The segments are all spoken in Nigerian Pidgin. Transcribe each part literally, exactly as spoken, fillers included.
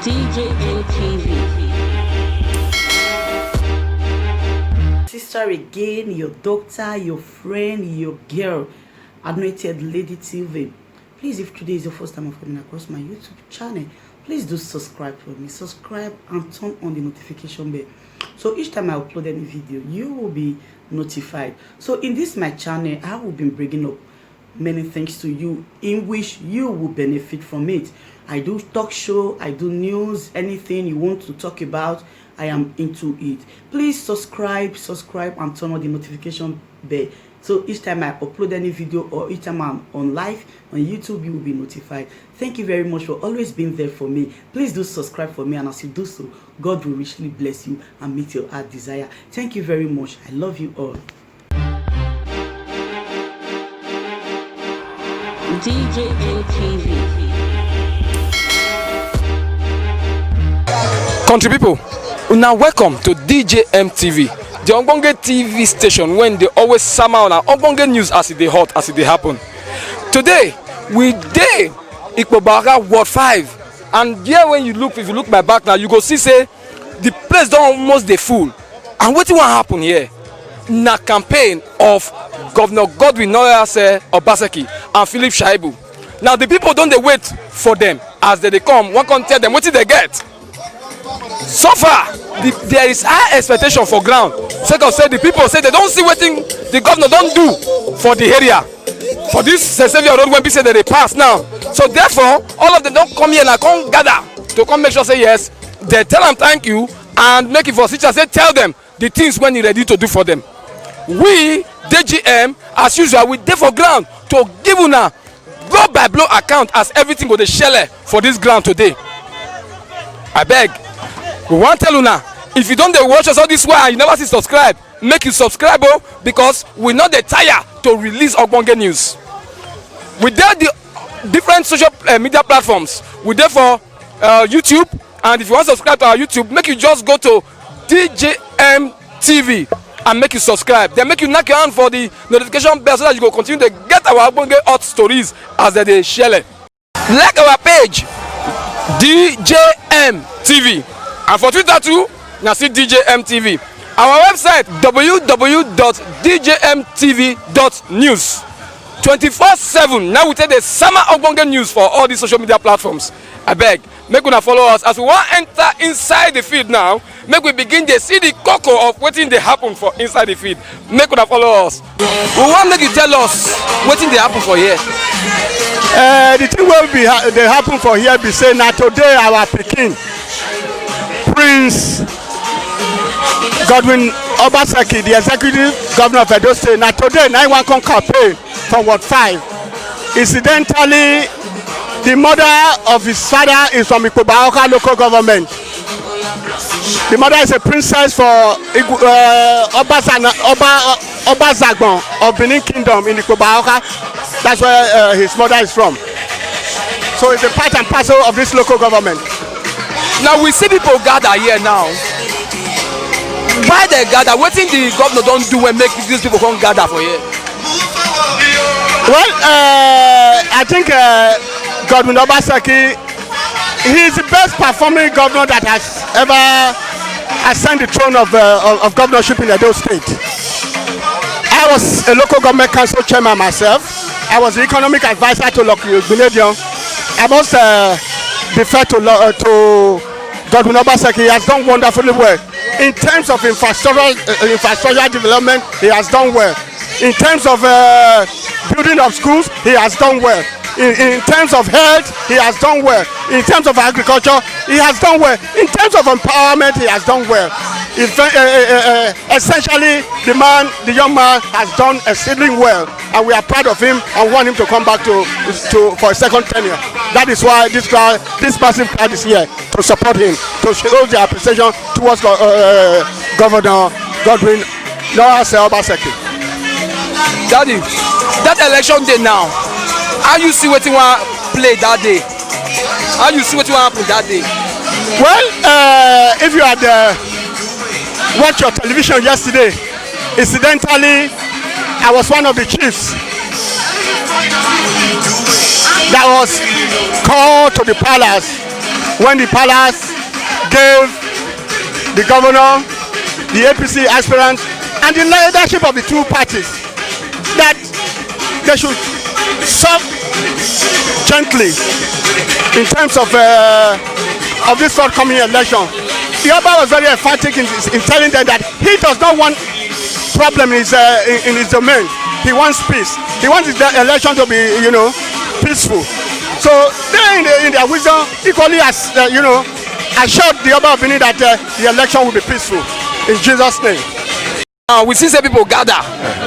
D J M T V. Sister again, your doctor, your friend, your girl, anointed lady T V. Please, if today is your first time of coming across my YouTube channel, please do subscribe for me. Subscribe and turn on the notification bell. So each time I upload any video, you will be notified. So in this my channel, I will be bringing up many things to you in which you will benefit from it. I do talk show, I do news, anything you want to talk about, I am into it. Please subscribe, subscribe, and turn on the notification bell. So each time I upload any video or each time I'm on live on YouTube, you will be notified. Thank you very much for always being there for me. Please do subscribe for me, and as you do so, God will richly bless you and meet your heart desire. Thank you very much. I love you all. D J M T V. Country people, una welcome to D J M T V, the ogbonge T V station when they always summer on our ogbonge news as it dey hot, as it dey happen. Today, we dey Ikpobaga Ward five, and there when you look, if you look my back now, you go see say the place don almost dey full. And wetin wan happen here na campaign of Governor Godwin Noyase Obaseki and Philip Shaibu. Now the people don dey wait for them as they dey come, wan come tell them wetin they get. So far, the, there is high expectation for ground, sake of say the people say they don see wetin the governor don do for the area, for this St. Xavier Road wey be say they dey pass now. So therefore, all of them don come here na come gather to come make sure say yes, they tell am thank you and make e for sit say tell them the things when he ready to do for them. We, D J M, as usual, we dey for ground to give una blow by blow account as everything go dey shele for this ground today. Abeg, we wan tell una, if you don dey watch us all this while and you never see subscribe, make you subscribe o, because we no dey tire to release ogbonge news. We dey the different social uh, media platforms. We dey for uh, YouTube, and if you wan subscribe to our YouTube, make you just go to D J M T V and make you subscribe. Then make you knock your hand for the notification bell so that you go continue to get our ogbonge hot stories as they dey shele. Like our page, D J M T V, and for Twitter too, na still D J M T V. Our website, w w w dot d j m t v dot news. Twenty-four seven, now we take the summer ogbonge news for all these social media platforms. Abeg, make una follow us as we wan enter inside the field now. Make we begin dey see the koko of wetin dey happen for inside the field. Make una follow us. We wan make you tell us wetin dey happen for here. Uh, the thing wey be ha dey happen for here be say na today our pikin, Prince Godwin Obaseki, the executive governor of Edo State, na today na him wan come campaign for Ward five. Incidentally, the mother of his father is from Ikpobaoka local government. The mother is a princess for Igu- uh, Obazana, Oba, Obazagbon of Benin Kingdom in Ikpobaoka. That's where uh, his mother is from. So it's a part and parcel of this local government. Now we see people gather here now. Why they gather? Wetin the governor don do wey make these people come gather for here? Well, uh, I think uh, Godwin Obaseki, he is the best performing governor that has ever ascended the throne of, uh, of, of governorship in Edo State. I was a local government council chairman myself. I was the economic advisor to Lucky Ogbinedion. I must uh, defer to, Lo- uh, to Godwin Obaseki. He has done wonderfully well. In terms of infrastructural, uh, infrastructural development, he has done well. In terms of uh, building of schools, he has done well. In, in terms of health, he has done well. In terms of agriculture, he has done well. In terms of empowerment, he has done well. In fact, uh, uh, uh, uh, essentially, the man, the young man, has done exceedingly well, and we are proud of him and want him to come back to, to for a second tenure. That is why this crowd, this massive crowd is here to support him, to show their appreciation towards uh, uh, Governor Godwin Noah Obaseki. Daddy, that election day now, how you see wetin wan play that day? How you see wetin wan happen that day? Well, uh, if you had uh, watched your television yesterday, incidentally, I was one of the chiefs that was called to the palace When the palace gave the governor, the A P C aspirant, and the leadership of the two parties that they should solve gently in terms of uh, of this forthcoming election. The Oba was very emphatic in, in telling them that he does not want problem in his, uh, in, in his domain. He wants peace. He wants the election to be, you know, peaceful. So they, in, the, in their wisdom, equally as uh, you know, assured the Oba of Benin that uh, the election will be peaceful in Jesus' name. Uh, we see say people gather,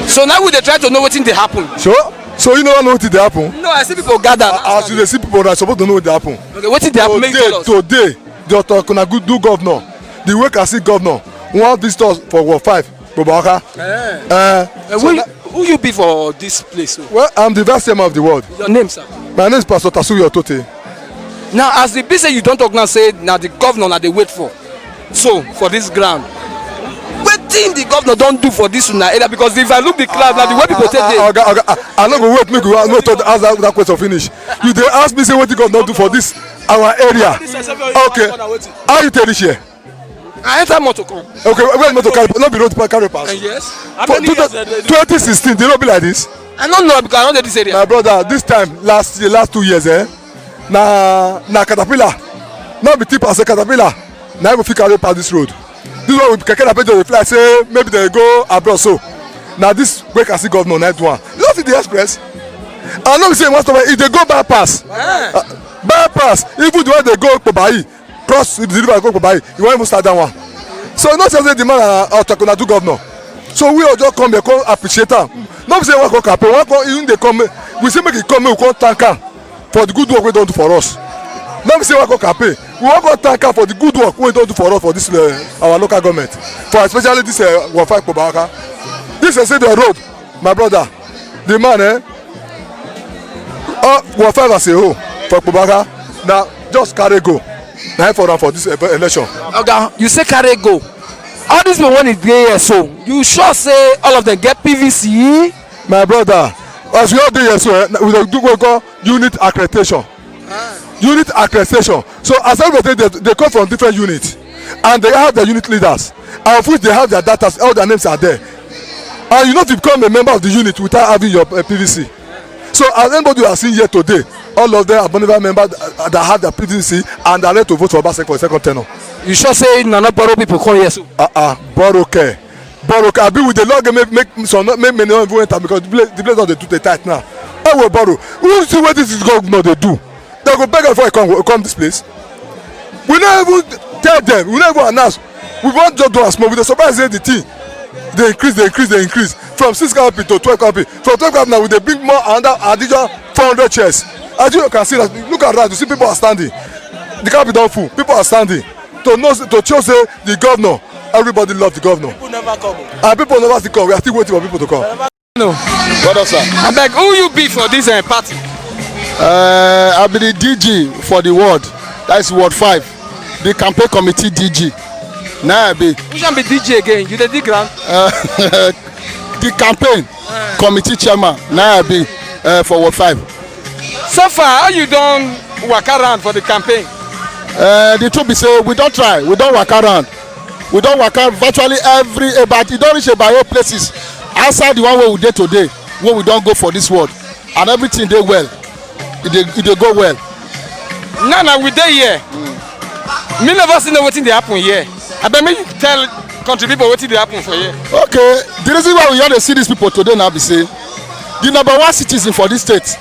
so now we dey try to know wetin dey happen. So, so you no know wetin dey happen? No, I see people gather. As you dey see people, na suppose to know wetin dey happen. Okay, wetin dey happen? Make you tell us. Today, today, Doctor Konadu governor, the way I see governor, wan visit us for Ward five, Kpobaka. Eh. Uh, who, who you be for this place? So? Well, I'm the vice chairman of the ward. Your name, sir? My name is Pastor Tasuyo Tote. Now, as e be say you don talk now, say na the governor na dey wait for. So for this ground, wetin the governor don do for this una area? Because if I look the crowd, na the way people take dey. Oga, oga, I, I no go wait make you no talk answer that question finish. You dey ask me say wetin governor do for this our area. Okay, how you take reach here? I enter motor come. Okay, where motor carry no be road carry pass? Yes. For twenty sixteen, the road be like this. I no know because I no dey this area. My brother, this time last year, last two years, eh, na na caterpillar, no be tipper, say caterpillar na go fit carry pass this road. This one with keke napep dey fly say maybe they go abroad. So na this wey I see governor na do am. You no see the express? I no be say e wan stop, e dey go bypass. Uh, bypass, even the one dey go Kpobayi, cross the river go Kpobayi, you wan even start that one. So no say the man na Doctor Konadu governor. So we all just come here come appreciate am. No be say we wan come campaign, we wan come even dey come, we say make e come, make we come thank am for the good work wey don do for us. No be say we wan come campaign, we wan come thank am for the good work wey don do for us for this uh, our local government, for especially this uh, Ward five Kpobaka. This is the road, my brother, the man, eh, uh, Ward five as a whole for Kpobaka, na just carry go. Na for am for this uh, election. Oga, you say carry go. All these people wey dey here so, you sure say all of them get P V C? My brother, as we all dey here so, eh, we dey do what we call unit accreditation. Unit accreditation. So as everybody dey, they come from different units, and they have their unit leaders, and of which they have their data, all their names are there. And you no fit become a member of the unit without having your uh, P V C. So as anybody you are seeing here today, all of them are Bonneville members uh, that have their P V C and are ready to vote for Obaseki for a second tenure. You sure say una no borrow people come here so? Uh-uh, borrow care. Borrow care. Abi we dey log make, make some, make many no even enter because the place, the place don dey too dey tight now. How we borrow? Who see wetin this governor dey do? They go beg am before e come, come this place. We no even tell them. We no even announce. We wan just do am small. We dey surprise say the thing dey increase, dey increase, dey increase. From six K P to twelve K P. From twelve K P now, we dey bring more another additional four hundred chairs. As you can see, that, look around, you see people are standing. The K P don full. People are standing to know, to show say the governor, everybody love the governor. People never come. And people never still come. We are still waiting for people to come. No. What else, sir? Abeg, who you be for this uh, party? Uh, I be the D G for the ward. That's Ward five. The campaign committee D G. Now I be. Which one be D G again? You dey dig ground? Uh, the campaign committee chairman. Now I be uh, for Ward five. So far, how you don waka around for the campaign? Uh, the truth be say we don try. We don waka around. We don waka virtually every about, e don reach about eight places outside the one wey we dey today, wey we don go for this ward, and everything dey well. E dey, e dey go well. Now, now we dey here. Me never see know wetin dey happen here. Abeg, make you tell country people wetin dey happen for here. Okay, the reason why we here dey see these people today now be say the number one citizen for this state,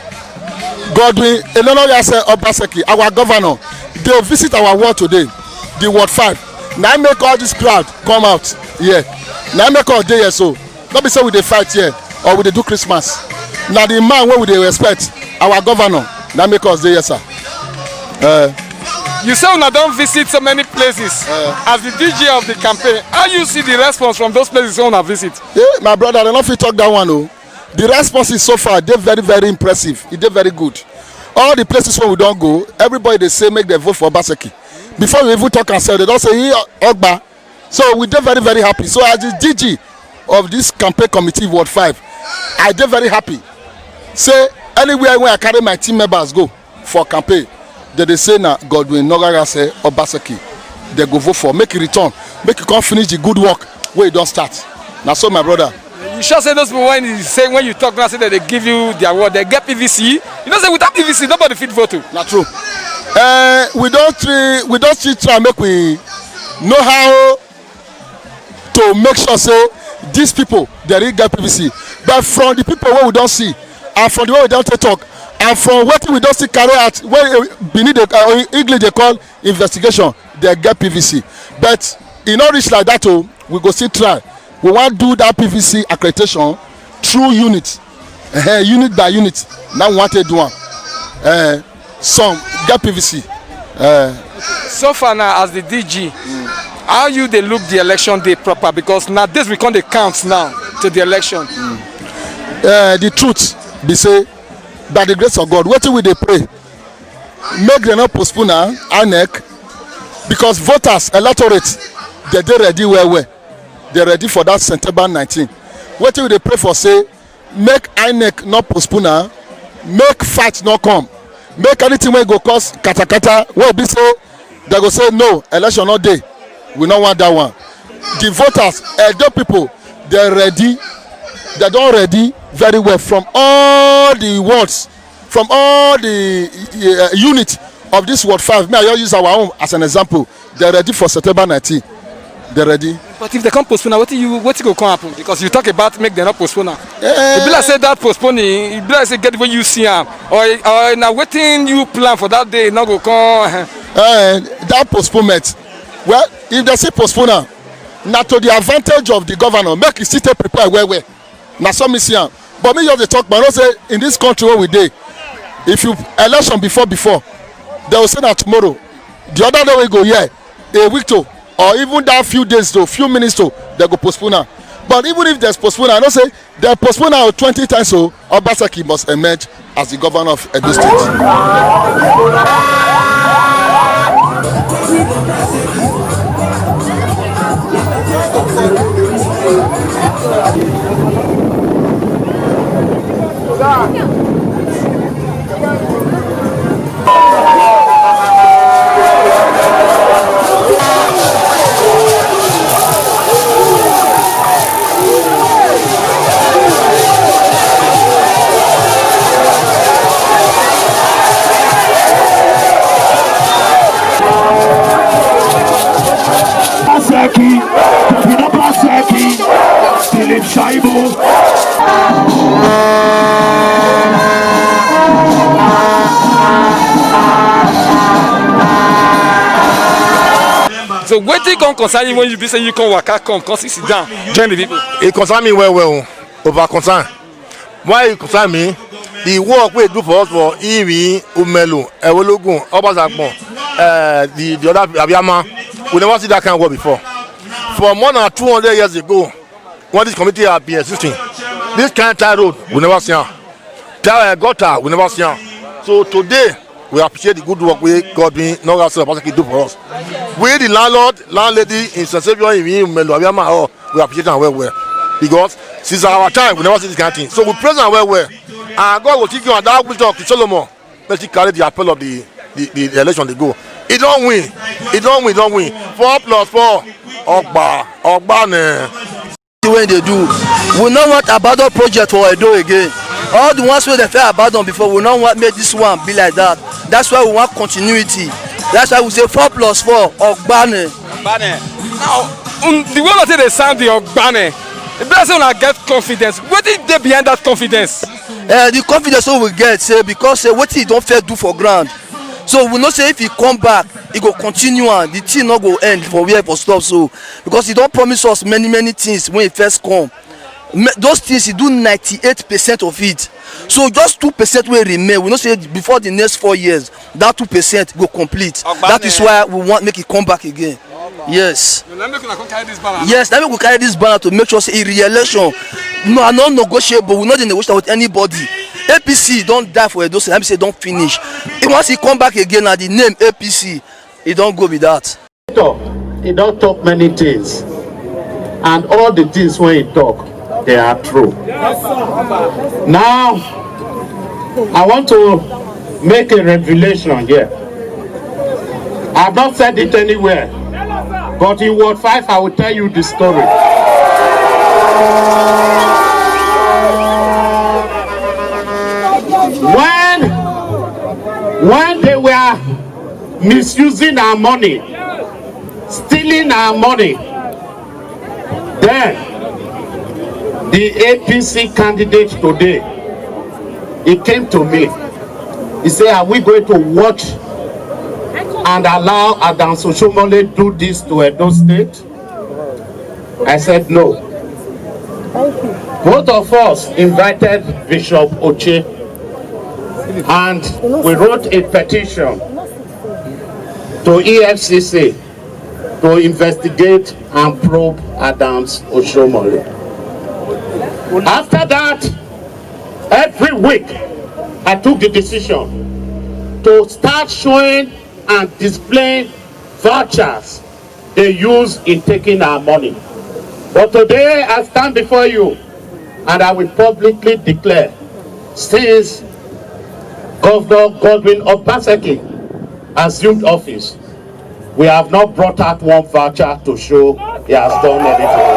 Godwin Enenoi Obaseki, our governor, dey visit our ward today, the Ward five. Na make all this crowd come out here. Na make us dey here so. No be say we dey fight here or we dey do Christmas. Na the man wey we dey respect, our governor, na make us dey here, sir. Uh, You say una don visit so many places uh, as the D G of the campaign. How you see the response from those places wey una visit? Yeah, my brother, I no fit talk that one o. The responses so far dey very, very impressive. E dey very good. All the places wey we don go, everybody dey say make dem vote for Obaseki. Before we even talk am sef, dem don say, "He Ogba." So we dey very, very happy. So as the D G of this campaign committee, Ward five, I dey very happy. Say anywhere wey I carry my team members go for campaign, Dem dey say na Godwin Nogagase Obaseki dem go vote for, make e return, make e come finish the good work wey e don start. Na so, my brother. You sure say those people, when you say, when you talk now, say that they give you the award, they get P V C? You know say without P V C, nobody fit vote o. Na true. Uh, we don try, we don still try make we know how to make sure say these people dem really get P V C. But from the people wey we don see, and from the way we don take talk, and from wetin we don still carry out, wey uh, Benin dey, uh, English dey call investigation, dem get P V C. But e no reach like that o. We go still try. We wan do that P V C accreditation through unit, uh, unit by unit. Na we wan take do am. Uh, some get P V C. Uh, So far now, as the D G, how you dey look the election day proper? Because now this we come dey count now to the election. Uh, the truth be say, by the grace of God, wetin we dey pray, make dem no postpone am, INEC, because voters, electorate, dem dey ready well well. Dem ready for that September nineteen. Wetin we dey pray for say, make INEC no postpone am, make fight no come, make anything wey go cause katakata, wey be say dem go say no, election no dey. We no want that one. The voters, Edo people, dem ready. Dem don ready very well from all the wards, from all the uh, unit of this ward five. May I just use our own as an example. Dem ready for September nineteen. Dem ready. But if they come postpone am, wetin you, wetin go come happen? Because you talk about make dem no postpone am. E be like say that postponing, e be like say get the way you see am, or or na wetin you plan for that day no go come. Uh, that postponement, well, if dem still postpone am, na to the advantage of the governor, make e still take prepare well well. Na so me see am. But me just dey talk, but I know say in this country wey we dey, if you election before before, dem go say na tomorrow. The other day we go here, a week to, or even that few days to, few minutes to, dem go postpone am. But even if dem postpone am, I know say dem postpone am twenty times, so Obaseki must emerge as the governor of Edo State. Obaseki, Obaseki, Philip Shaibu. So wetin come concern you when you be say you come waka come come sit sit down join the people? E concern me well well o, over concern. Why e concern me? The work wey e do for us for Irin, Umelu, Ewologun, Obasakpon, uh, the the other Abiama, we never see that kind of work before. For more than two hundred years ago, when this community have been existing, this kind of tar road we never see am. Tar uh, gutter we never see am. So today we appreciate the good work wey God bin no gats say Obaseki do for us. We the landlord, landlady in St. Saviour in Imelu Abiyama hall, we appreciate am well well because since our time we never see this kind of thing. So we praise am well well, and God go keep you and that wisdom of King Solomon. Let you carry the appeal of the the the election dey go. E don win, e don win, e don win. Four plus four, Ogba, Ogba ne. Thing wey dey do, we no want abandon project for Edo again. All the ones wey dem fit abandon before, we no want make this one be like that. That's why we want continuity. That's why we say four plus four, Ogba ne. Now, um, the way una take dey sound the Ogbane, e be like say una get confidence. Wetin dey behind that confidence? Uh, the confidence wey we get say because say wetin e don first do for ground, so we know say if e come back, e go continue am. The thing no go end for where e for stop so, because e don promise us many many things when e first come. Those things e do ninety-eight percent of it, so just two percent wey remain, we know say before the next four years that two percent go complete. That is why we want make e come back again. Yes. Yes, na make we carry this banner to make sure say e re-election, no, I no negotiable. We no dey negotiate with anybody. A P C don die for Edo State. A P C don finish. E once e come back again, na the name A P C, e don go be that. He don talk many things, and all the things wey he talk, they are true. Now, I want to make a revelation here. I've not said it anywhere, but in Ward five, I will tell you the story. When, when they were misusing our money, stealing our money, then the A P C candidate today, he came to me. He said, "Are we going to watch and allow Adams Oshiomhole do this to Edo State?" I said, "No." Both of us invited Bishop Oche, and we wrote a petition to E F C C to investigate and probe Adams Oshiomhole. After that, every week I took the decision to start showing and displaying vouchers they use in taking our money. But today I stand before you and I will publicly declare, since Governor Godwin Obaseki assumed office, we have not brought out one voucher to show he has done anything.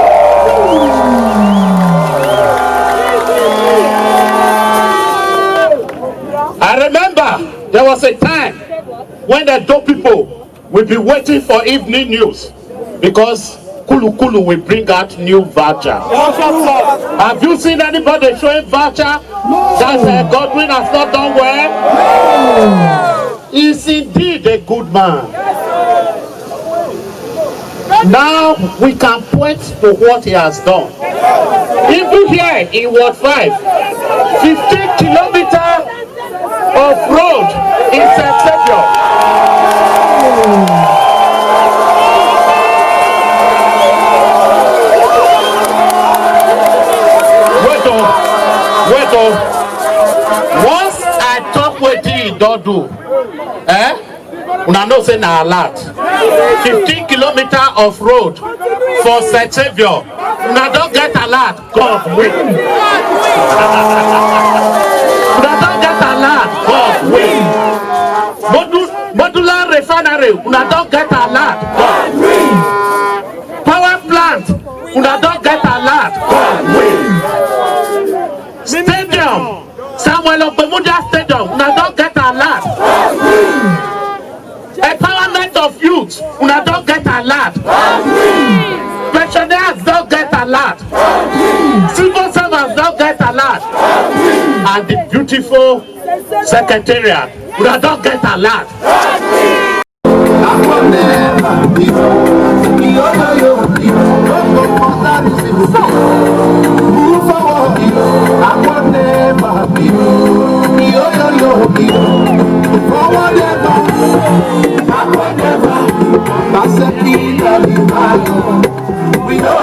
I remember there was a time when the Edo people will be waiting for evening news because Kulu Kulu will bring out new voucher. Have you seen anybody showing voucher that uh, Godwin has not done well? He's indeed a good man. Now we can point to what he has done. Even here in Ward five, fifteen kilometer of road in Saint Saviour. Wait o, wait o. Once I talk wetin he don do, eh? Una know say na alert. Fifteen kilometer of road for Saint Saviour. Una don get alert. God win. Una don get alert. God win. Modu-, modular refinery. Una don get alert. God win. Power plant. Una don get alert. God win. Stadium. Samuel Ogbamudia Stadium. Una don get alert. Empowerment of youth, una don get alert. Pensioners don get alert. Civil servants don get alert. And the beautiful secretariat, una don get alert. Forward ever, backward never. Backward never, backward never. We know.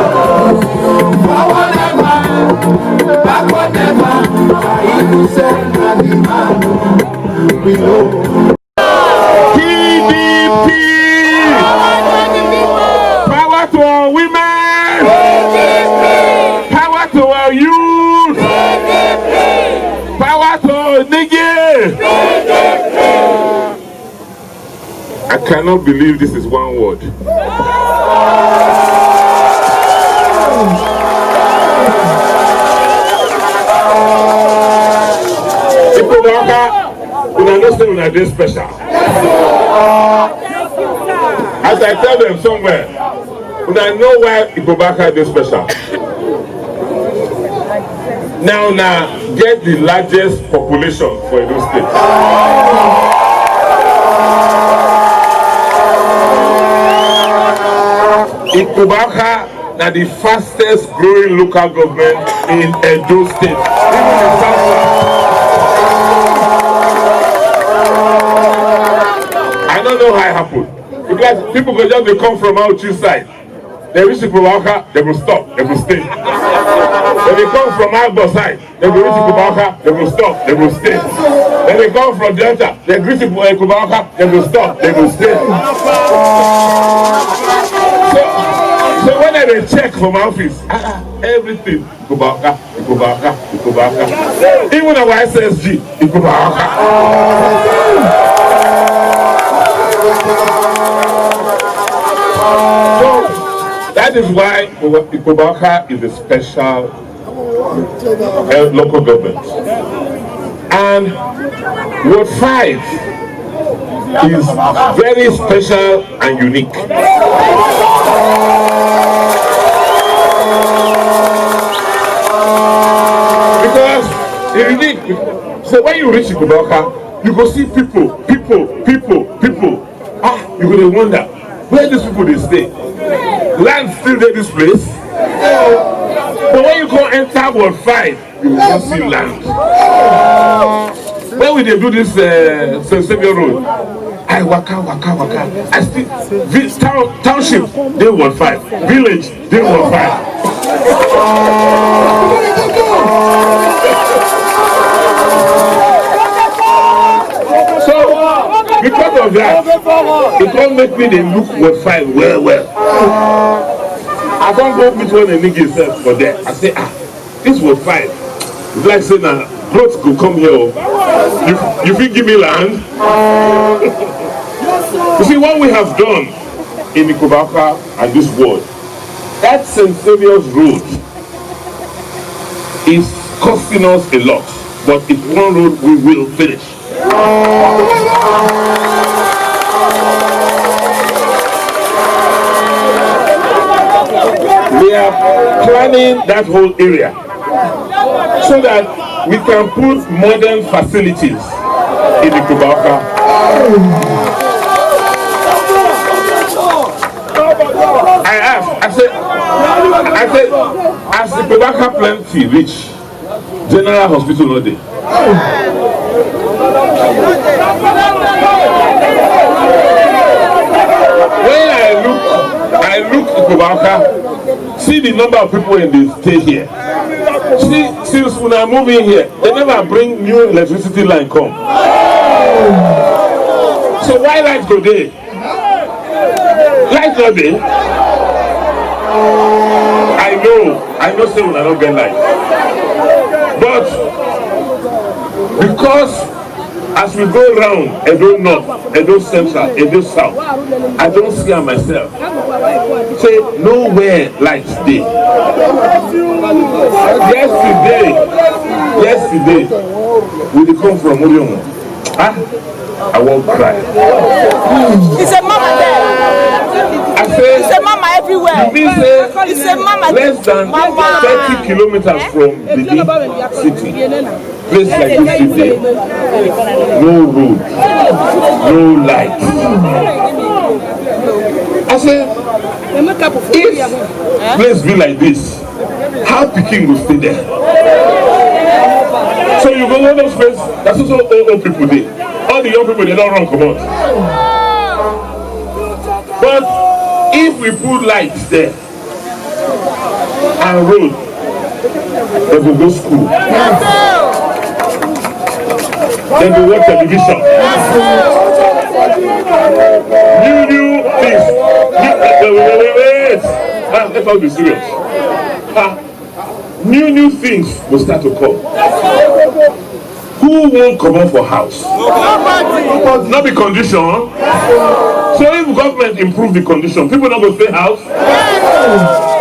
Forward ever, backward never. If you say, we know. P D P! Power to our women! Power to our youth! Power to Niger! I cannot believe this is one word. People, una know say una dey special. As I tell them somewhere, una know why Igbo Baka dey special. Now una get the largest population for Edo State. Igbo Baka na the fastest growing local government in Edo State. Even in South South. I don't know how it happened. Because people go just dey come from Auchi side. They reach Igbo Baka, they go stop, they go stay. When they come from Agbo side, they go reach Igbo Baka, they go stop, they go stay. When they come from Delta, they reach Igbo Baka, they go stop, they go stay. So, so when I dey check for my office, ah, ah, everything, Igbo Baka, Igbo Baka, Igbo Baka. Even our S S G, Igbo Baka. This is why Ikobaka is a special uh, local government. And Ward five is very special and unique. Because it's unique. So when you reach Ikobaka, you go see people, people, people, people. Ah, you go dey wonder where these people dey stay. Land still dey this place. But when you come enter Ward five, you go see land. When we dey do this uh, St. Saviour Road, I waka, waka, waka. I still, vi- town, township dey Ward five, village dey Ward five. So, because of that, e come make me dey look Ward five well well. I come go meet one Enige sef for there. I say, ah, this Ward five, e be like say na growth go come here o. You, you fit give me land? You see, what we have done in Ikobaka and this ward, that St. Saviour's Road is costing us a lot, but it's one road we will finish. We are planning that whole area so that we can put modern facilities in Ikobaka. I ask, I say, I say, as Ikobaka plenty reach, general hospital no dey. When I look, I look Ikobaka, see the number of people wey dey stay here. See, since una move in here, they never bring new electricity line come. So why light go dey? Light no dey. I know, I know say una no get light. But because as we go round Edo North, Edo Central, Edo South, I don see am myself. Say nowhere light dey. Yesterday, yesterday, we dey come from Oriomo. Ah, I wan cry. It's a mama there. I say, it's a mama everywhere. You mean say it's a mama. Less than thirty kilometers from the city, place like this city, no road, no light. I say, if place be like this, how pikin go stay there? So you go one of those places, that's also old, old people dey. All the young people, they don't run comot. But if we put lights there and road, they go go school. They go watch television. New, new things. New, wait, wait, wait, wait. Ah, let's all be serious. Ah, new, new things will start to come. Who won't come out for house? No be condition. So if government improve the condition, people no go stay house.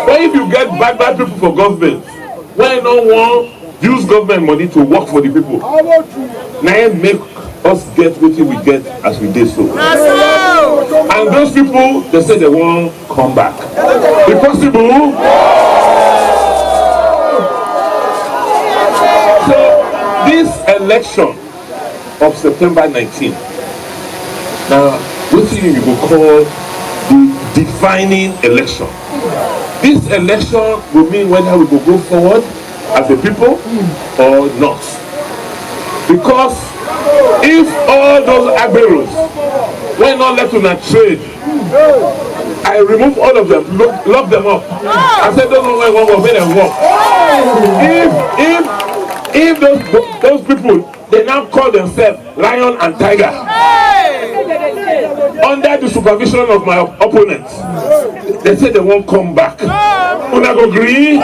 But if you get bad, bad people for government, wey no wan use government money to work for the people, na im make us get wetin we get as we dey so. And those people, they say they wan come back. E possible? So this election of September nineteen, na wetin you go call the defining election. This election go mean whether we go go forward as a people or not. Because if all those agberos wey no let una trade, I remove all of them, lock, lock them up. I say those one wey wan work, make dem work. If, if, if those, those people, they now call themselves lion and tiger. Under the supervision of my opponents, they say they won't come back. Una go gree?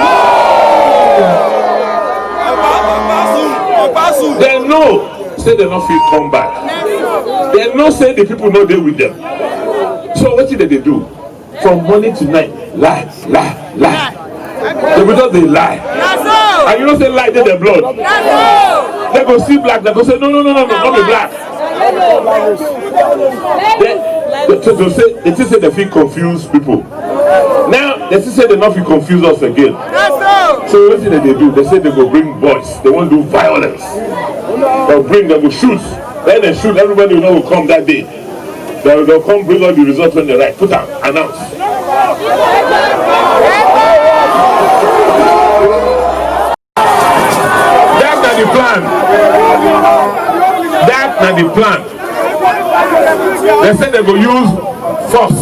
They know say they no fit come back. They know say the people no dey with them. So wetin dem dey do? From morning to night, lie, lie, lie. They will just dey lie. And you know say lie dey their blood. They go see black, they go say, "No, no, no, no, no, not be black." They, they, they, they say, they think say they fit confuse people. Now, they still say they not fit confuse us again. So wetin dem dey do? They say they go bring boys. They wan do violence. They'll bring, they go shoot. When they shoot, everybody will know will come that day. They will come bring all the results when they write. Put am, announce. That na the plan. That na the plan. They say they go use force.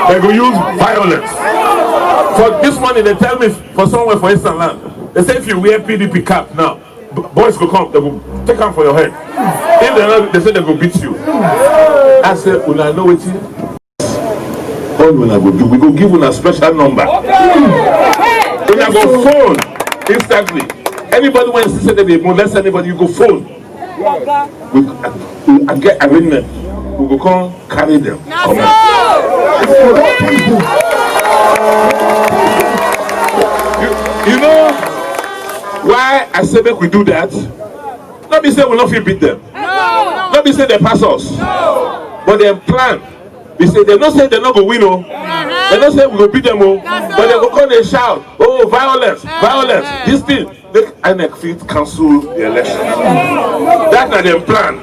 They go use violence. For this morning, they tell me for somewhere for Eastern land, they say if you wear P D P cap now, b- boys go come, they go take am for your head. If they not, they say they go beat you. I say, "Una know wetin? All una go do, we go give una special number. Una go phone instantly. Anybody when see say they dey molest anybody, you go phone. We, we get arrangement. We go come carry them. Come on." You, you know why I say make we do that? Not be say we no fit beat them. Not be say they pass us. But dem plan. They say they no say they no go win o. They no say we go beat them o. But they go come dey shout, "Oh, violence, violence." This thing make INEC fit cancel the election. That na dem plan.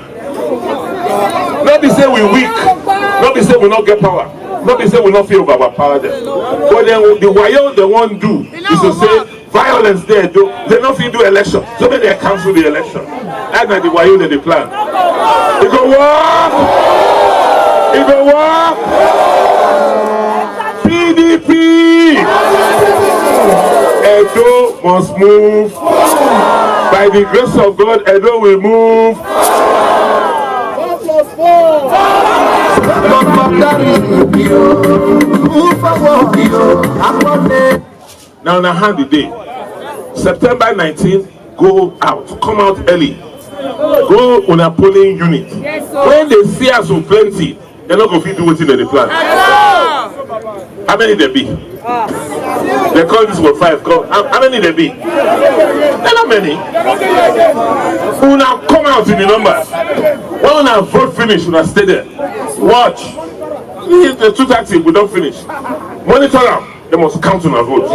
Not be say we weak. Not be say we no get power. Not be say we no fit overpower them. But then the wayo they wan do is to say violence there, do they no fit do election? So make they cancel the election. That na the wayo dem dey plan. E go work. E go work. P D P. Edo must move. By the grace of God, Edo will move. Move forward. Now na hand the day. September nineteen, go out. Come out early. Go una polling unit. When they see us with plenty, they no go fit do wetin dem dey plan. How many there be? They call this one five. Come, how, how many there be? There not many. Una come out in the numbers. When una vote finish, una stay there. Watch. If the two thirty, we don't finish. Monitor am. They must count una vote.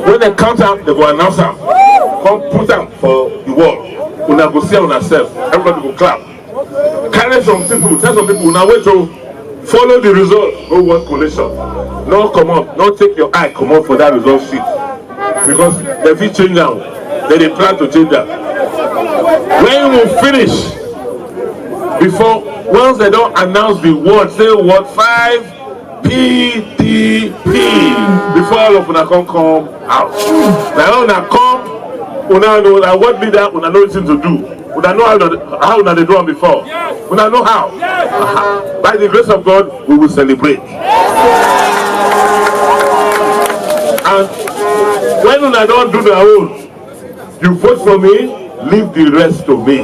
When they count am, they go announce am. Come put am for the wall. Una go see una self. Everybody go clap. Carry some people, tell some people, "Una wait o, follow the result, no want collation. No comot, no take your eye comot for that result sheet." Because they fit change am. They dey plan to change am. When we finish, before, once they don announce the word, say word five, P D P. Before all of una come come out. Na when una come, una know na what leader, una know wetin to do. Una know how una, how una dey do am before. Una know how. Aha. By the grace of God, we will celebrate. And when una don do their own, you vote for me, leave the rest to me.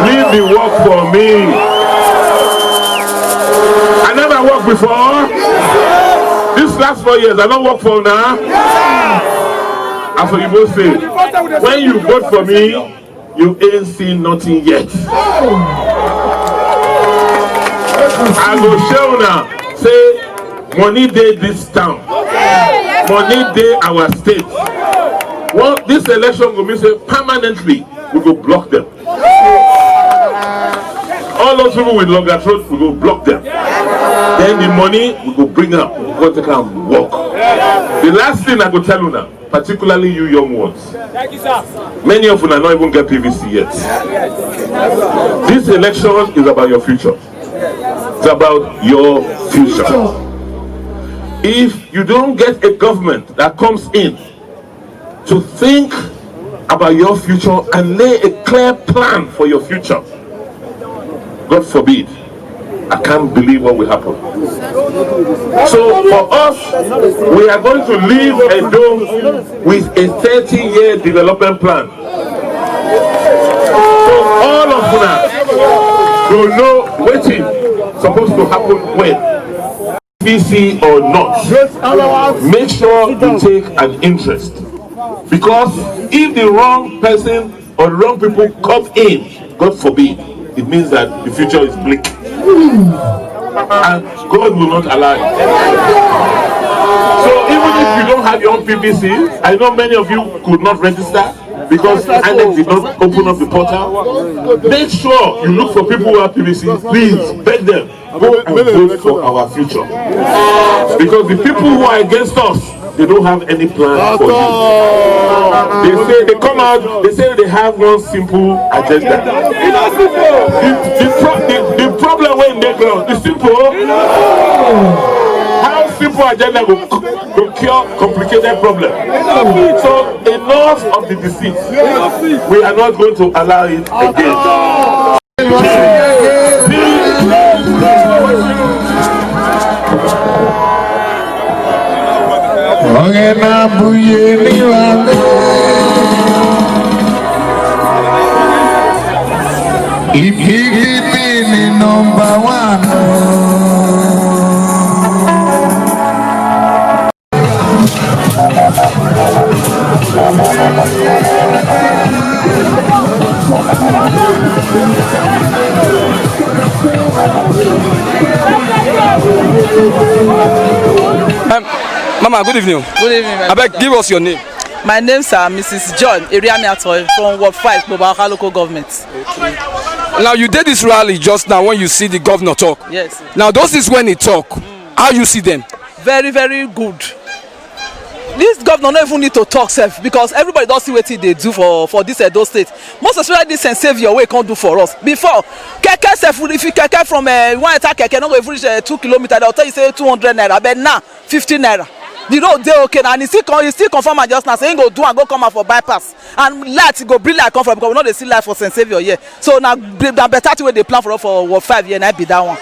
Leave the work for me. I never work before. This last four years, I don't work for now. As you both say, when you vote for me, you ain't seen nothing yet. I go show now. Say, money dey this town. Money dey our state. Well, this election go mean say permanently we go block them. All those people with longer throat, we go block them. Then the money, we go bring am, we go take am work. The last thing I go tell una, particularly you young ones, many of una not even get P V C yet. This election is about your future. It's about your future. If you don't get a government that comes in to think about your future and lay a clear plan for your future, God forbid, I can't believe what will happen. So for us, we are going to leave Edo with a thirty-year development plan. So all of una go know wetin supposed to happen when. P C or not, make sure you take an interest. Because if the wrong person or wrong people come in, God forbid, it means that the future is bleak. And God will not allow it. So even if you don't have your own P V C, I know many of you could not register because INEC did not open up the portal. Make sure you look for people who have P V C. Please beg them, go and vote for our future. Because the people who are against us, they don't have any plan for you. They say they come out, they say they have one simple agenda. The, the, pro- the, the problem wey dey ground is simple. How simple agenda go, go cure complicated problem? So enough of the deceit. We are not going to allow it again. Onye na-abụghị elu iwe aka. Ibigibini number one. Um, Mama, good evening. Good evening, my Abeg, brother. Give us your name. My name is uh, Missus John Eriami Atoi from Ward five, Kpoba Oka Local Government. Now, you did this rally just now when you see the governor talk. Yes. Now, those is when he talk. How you see them? Very, very good. This governor no even need to talk sef because everybody don see wetin dey do for for this Edo state, most especially this Saint Saviour wey come do for us before. Keke sef, if you keke from uh, one enter keke no go even reach uh, two kilometre, dem tell you say two hundred naira, but now fifty naira. The road dey okay na, and he still come he still confirm am just now say he go do am go come out for bypass, and light go bring light come from because we no dey see light for Saint Saviour here. So na na better thing wey dey plan for us for ward five here na be that one.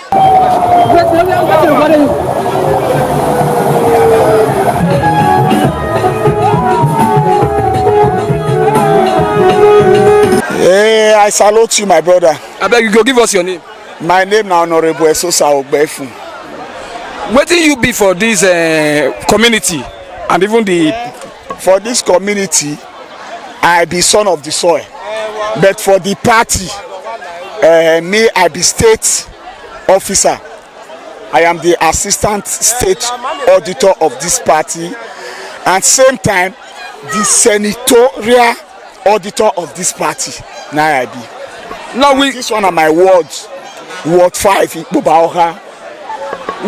Hey, I salute you, my brother. Abeg, you go give us your name. My name na Honorable Esosa Ogbefun. Wetin you be for this uh, community and even the For this community, I be son of the soil. But for the party, uh, me, I be state officer. I am the assistant state auditor of this party, and same time, the senatorial auditor of this party. Now I be. Now we This one are my wards. Ward five, Ikpoba Oka.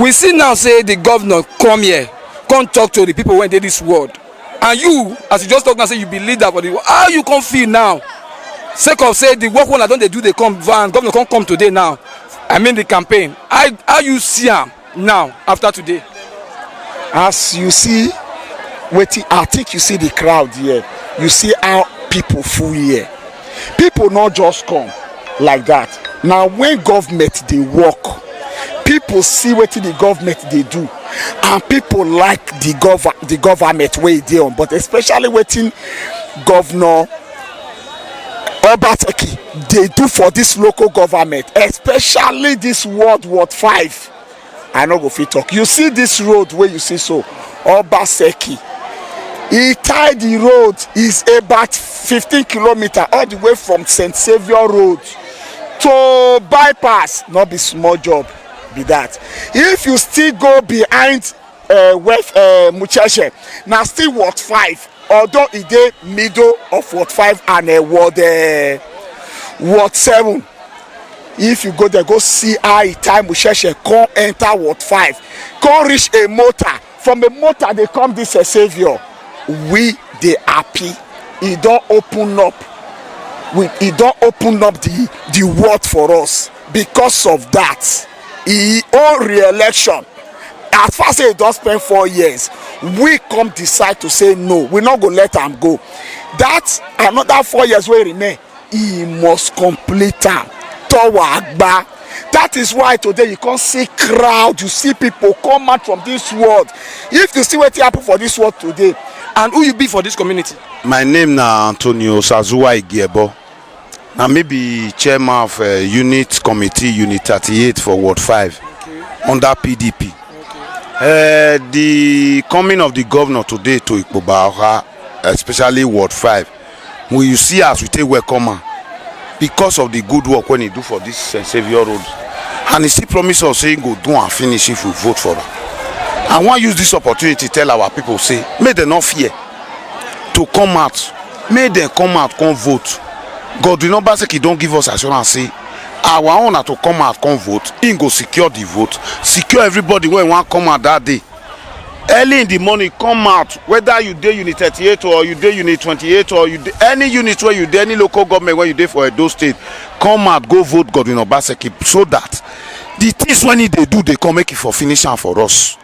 We see now say the governor come here, come talk to the people wey dey this ward. And you, as you just talk now, say you be leader for the ward. How you come feel now? Sake of say the work wey una don dey do dey come, and governor come come today now. I mean the campaign. How, how you see am now after today? As you see, wetin I think you see the crowd here. You see how people full here. People not just come like that. Now when government dey work, people see wetin the government dey do, and people like the govern the government wey e dey on, but especially wetin Governor Obaseki dey do for this local government, especially this ward, ward five. I no go fit talk. You see this road wey you see so, Obaseki, he tie the road is about fifteen kilometer all the way from Saint Saviour Road to bypass. No be small job be that. If you still go behind uh, West uh, Mucheshe, na still ward five, although e dey middle of ward five and uh, ward uh, ward seven. If you go there, go see how e tie Mucheshe, come enter ward five, come reach a motor. From a motor, they come this uh, Saviour. We dey happy. E don open up. We, e don open up the the world for us. Because of that, e own re-election. As far say e don spend four years, we come decide to say no, we no go let am go. That another four years wey remain, e must complete am. Towa agba. That is why today you come see crowd, you see people come out from this world. If you see wetin happen for this world today, And who you be for this community? My name na Antonio Sazuwa Igiebo. Na me be chairman of uh, unit committee, unit thirty-eight for Ward five under P D P. Uh, the coming of the governor today to Ikpoba Oha, especially Ward five, when you see as we take welcome am because of the good work when he do for this Saint Saviour Road, and he still promise us say he go do and finish if we vote for am. I wan use this opportunity tell our people say make dem no fear to come out, make dem come out come vote. Godwin Obaseki don give us assurance say our own na to come out come vote. He go secure the vote, secure everybody wey wan come out that day. Early in the morning, come out, whether you dey unit thirty-eight or you dey unit twenty-eight or you dey any unit wey you dey, any local government wey you dey for Edo State, come out go vote Godwin Obaseki so that the things wey he dey do dey come make e for finish am for us.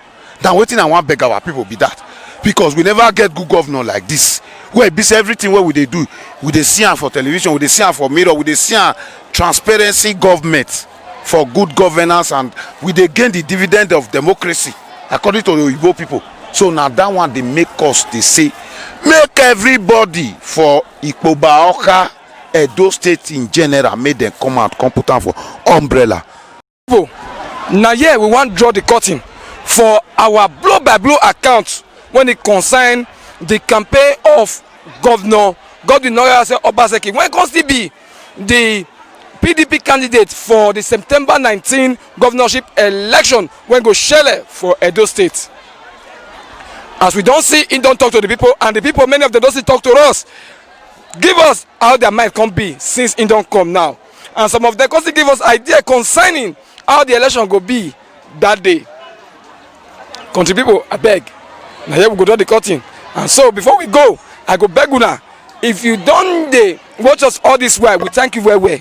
Na wetin I wan beg our people be that, because we never get good governor like this wey be say everything wey we dey do, we dey see am for television, we dey see am for mirror, we dey see am transparency government for good governance, and we dey gain the dividend of democracy according to the Oyibo people. So na that one dey make us dey say make everybody for Ikpoba Oka, Edo State in general, make dem come out come put am for umbrella. People, na here we wan draw the curtain for our blow by blow account when e concern the campaign of Governor Godwin Noyase Obaseki, wey come still be the P D P candidate for the September nineteen governorship election wey go shele for Edo State. As we don see, he don talk to the people, and the people, many of them don still talk to us, give us how their mind come be since he don come now. And some of them come still give us idea concerning how the election go be that day. Country people, abeg, na here we go draw the curtain. And so before we go, I go beg una, if you don dey watch us all this while, we thank you well well.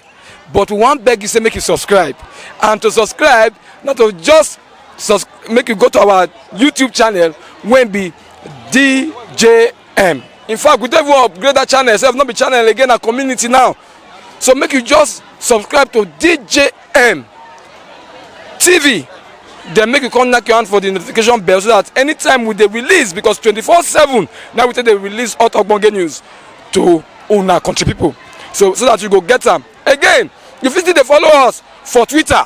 But we wan beg you say make you subscribe. And to subscribe, na to just sus make you go to our YouTube channel wey be D J M. In fact, we don even upgrade that channel sef, no be channel again, na community now. So make you just subscribe to D J M T V. Then make you come knack your hand for the notification bell so that anytime we dey release, because twenty-four seven na we take dey release hot ogbonge news to una country people. So, so that you go get am. Again, you fit still dey follow us for Twitter.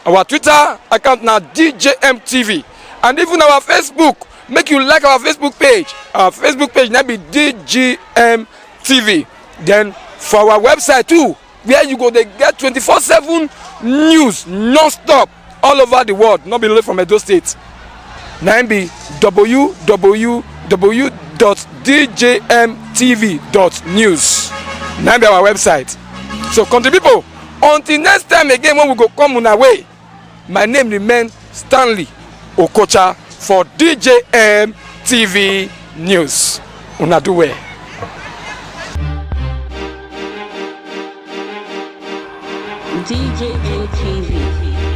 Our Twitter account na D J M T V. And even our Facebook, make you like our Facebook page. Our Facebook page na be D J M T V. Then for our website too, where you go dey get twenty-four seven news non-stop all over the world, no be only from Edo State. Na im be W W W dot D J M T V dot news. Na im be our website. So, country people, until next time again when we go come una way, my name remain Stanley Okocha for D J M T V News. Una do well. D J M T V.